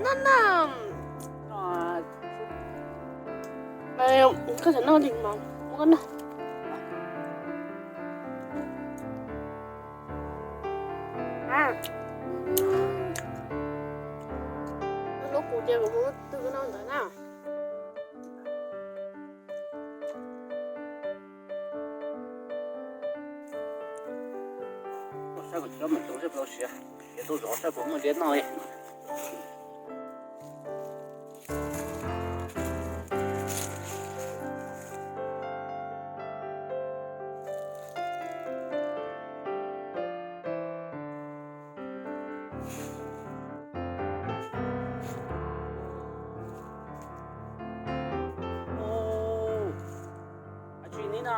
No, no. Koj xav noj li mas muab koj noj. Hlub kuv ces kuv muab twg koj noj ntawd na. Saib kuv cov me tub seb puas siav, siav tau zov saib puas muaj liab noj li. Tsis ni na,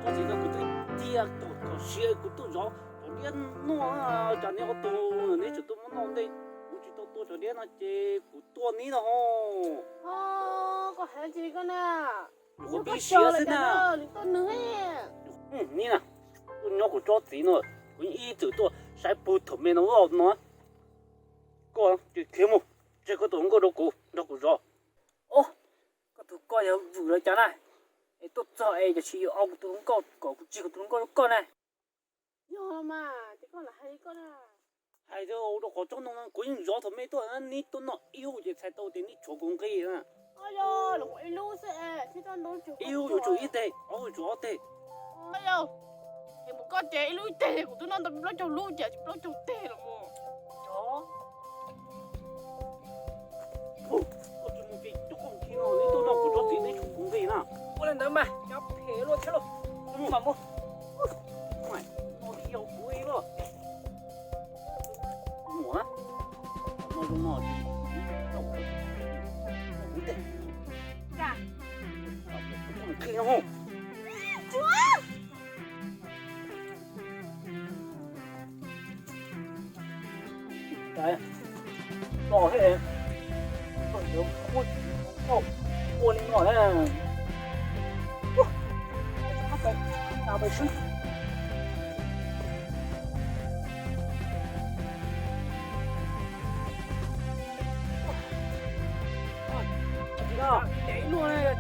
tsob txiv no kuv twb cia kom siav kuv tuaj zov cov liab noj, cas neb ob tug neb tseem tuaj muab noj ntej, kuv tsis tau tua cov liab no ces kuv tua neb no. Koj hais tsis koj na. Kuv pib siav xwb na. Neb na, tuaj nyob kuv tsob txiv no, kuv ib txwm tuaj saib puag thaum me no no. Koj ces khiav mus, tseg koj tus hluas nkauj rau kuv nrog kuv zov. Os, koj tus koj yog vwm los cas na? Es tuaj txog es cas tsis yog kuv tus hluas nkauj kom kuv tseg kuv tus hluas nkauj rau koj na? Yog mas, ces koj lam hais li koj na. Hais rau qhov tsob ntoo no kuv yeej zov thaum me tuaj, neb tuaj noj ib ub ces txhais tau tias neb tshuav kuv nqi na. Ib ub yuav tsum ib teg, ob ub yuav tsum ob teg. Yog, es mus koj ces ib lub ib teg, kuv twb noj ntau plaub caug lub ces tsis plaub caug teg los mas. Koj tsis mus ces coj koj mus khi no, neb tuaj noj kuv tsob txiv neb tshuav kuv nqi na. Ua li ntawd mas, cov phem luaj thiab lauj. Mus mas mus. Noj li yau kuv ib luaj. Mus na. Noj zoo no, kuv teg. Khi no. Los he, koj yuav muab tsis ua li no na. Hab pais, tas pais xwb. Ntev luaj na.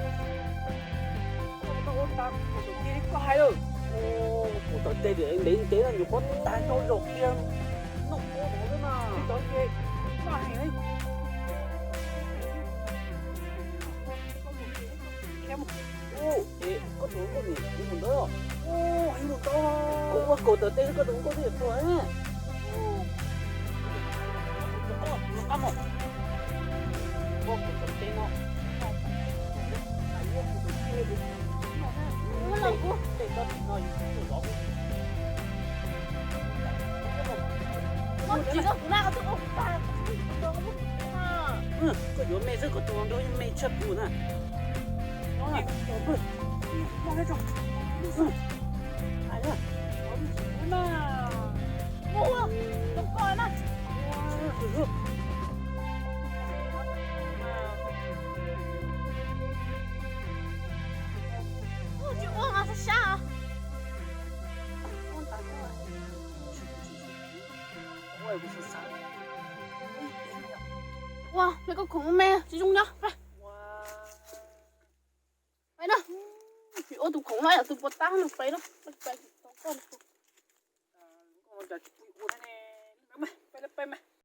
Koj hais lawm. Kuv tawm tes ntev ntev no nyuam qhuav tag nrho zaum kiag. Noj ua no na. Tawm ces maj heev li. Ub, es koj tus hluas nkauj niam kuv mus ntawd. Ub, heev mus ntau. Kuv ua kaum tawm tes koj tus hluas nkauj twb yuav tuag. Ua kaum tawm tes no. Ua kaum tawm tes no. Koj yuav me xwb, koj tus hluas nraug yeej me tshaj kuv na. Ua, me koj khoom me tsis zoo nyob. Pais na, tsis ua tus khoom no yog tus puas tab no pais na. Pais, pais, pais.